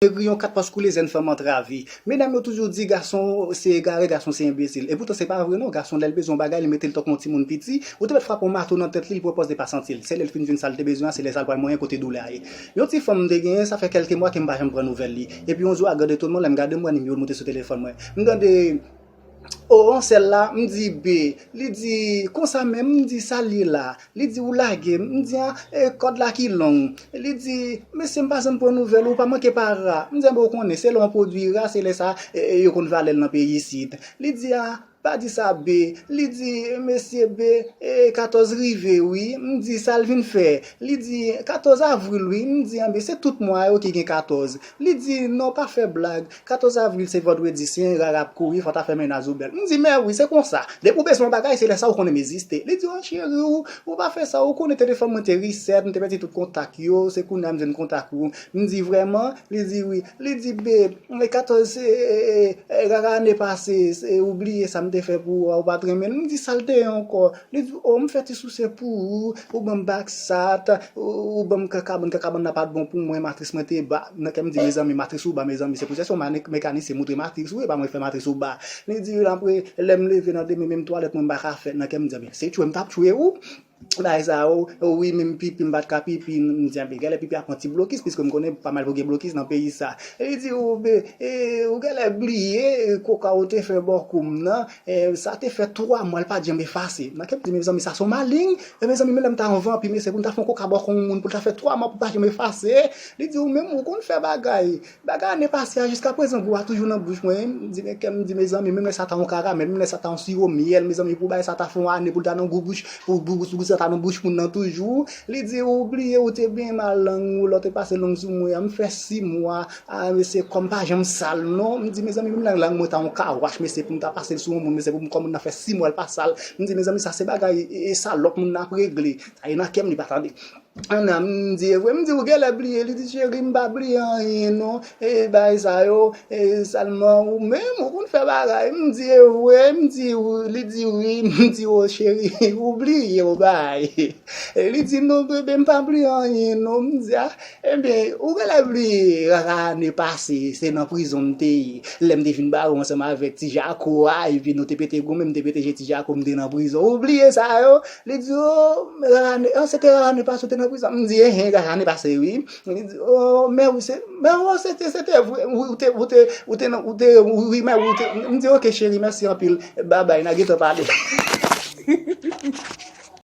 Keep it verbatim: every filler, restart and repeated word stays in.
Egri yon kat pòs koule, jèn fanm antrave. Medam yo toujou di gason se egare, gason se enbesil. E poutan se pa vre non, gason lè l bezwen yon bagay, li mete l tankou yon timoun piti. Ou te mèt frape yon mato nan tèt li, li pran pòz li pa santi l. Se lè l fin jwenn sa l te bezwen an, se lè sa l pral manyen kote doulè a ye. Yon ti fanm m te genyen, sa fè kèlke mwa ke m pa janm pran nouvèl li. Epi yon jou a gran etonman, lè m gade, m wè nimewo l moute sou telefòn mwen. M tande, o, yon sèl la, m di, be. Li di, konsa menm, m di, sa l ye la? Li di, ou lage m. M di, a, e, kòd la ki long. Li di, mesye, m pa janm pran nouvèl ou, ou pa manke pa ra. M di, a, be, ou konnen, se lè yon pwodui ra, se lè sa, e, e, yo konn valè l nan peyi isit. Li di, a, pa di sa, be. Li di, mesye, be, e, katòz rive, wi. M di, sa l vin fè? Li di, katòz avril, wi. M di, a, be, se tout mwa yo ki gen katòz. Li di, non, pa fè blag. Katòz avril se vandredi, se yon rara ap kouri, fò w ta fè mennaj ou bèl. M di, mè wi, se konsa. Depi w bezwen yon bagay, se lè sa ou konnen m egziste. Li di, o cheri, ou, ou pa fè sa, ou konnen telefòn mwen te reset, m te pèdi tout kontak yo, se kounye a m jwenn kontak ou. M di, vrèman? Li di, wi. Li di, be, e katòz, e, e, e, e, rara ane pase, se, ou bliye sa m te fè pou ou a, ou pa t renmen l. M di, sa l te ye ankò? Li di, o, m fè ti souse pou ou, ou ban m baksat, ou, ou ban m kakabann, kakabann nan pa t bon pou mwen, matris mwen te ba. Nan kè m di, mezanmi, matris ou ba, mezanmi, se poutèt se yon mekanisyen moutre matris ou, e pa mwen fè matris ou ba. Li di, apre, lè m leve nan demen, menm twalèt mwen m pa ka fè. Nan kè m di, se tchwe m t ap tchwe ou. Bagay sa yo, wi, menm pipi, m pa t ka pipi, m di, anben, genlè pipi a pran ti blokis, piske m konnen pa mal pou gen blokis nan peyi sa. Li di, ou be, e, ou genlè bliye, e, koka ou te fè bòkou m nan, e, sa te fè twa mwa, l pa t janm efase. Nan kè m di, mezanmi, sa se yon maling. E, mezanmi, menm lè m ta yon vanpi, mesye, pou m ta fè yon koka bòkou yon moun, pou l ta fè twa mwa, pou l pa janm efase. Li di, ou menm, ou konn fè bagay. Bagay ane pase a, jiska prezan, gou a toujou nan bouch mwen. M di, men kè m di, mezanmi, menm lè sa ta yon karamèl, menm lè sa ta yon siwo myèl, mezanmi, pou bagay sa ta fè yon ane, pou l ta nan gou bouch, pou gou, gou, gou sa ta nan bouch moun nan toujou. Li di, ou bliye, ou te benyen mal lang ou, lè w te pase lang sou mwen an, m fè sis mwa, a, mesye, kò m pa janm sal, non. M di, mezanmi, menm lang, lang mwen ta yon kawach, mesye, pou m ta pase l sou yon moun, mesye, pou m, kò moun nan fè sis mwa l pa sal. M di, mezanmi, sa se bagay, e, e, salòp moun nan ap regle. Sa ye nan kè m, li pa tande. Anna, m di, e vre? M di, ou genlè bliye. Li di, cheri, m pa bliye anyen, non. E, bagay sa yo, e, sèlman ou menm, ou konn fè bagay. M di, e vre? M di, wi. Li di, wi. M di, o, cheri, ou bliye, o, bagay. E, li di, non, bebe, m pa bliye anyen, non. M di, a, ebyen, ou genlè bliye, rara ane pase, se nan prizon m te ye. Lè m te fin bare w ansanm avèk ti Jako a, epi nou te pete goumen, m te pete je ti Jako, m te nan prizon. Ou bliye sa yo? Li di, o, rara ane, an, se te rara ane pase ou te nan prizon? M di, enhen, rara ane pase, wi. Li di, o, mè wi, se, mè o, se te, se te vre, wi, ou te, ou te, ou te nan, ou te, wi, mè wi, ou te, m di, oke, cheri, mèsi anpil, babay, n a gentan pale.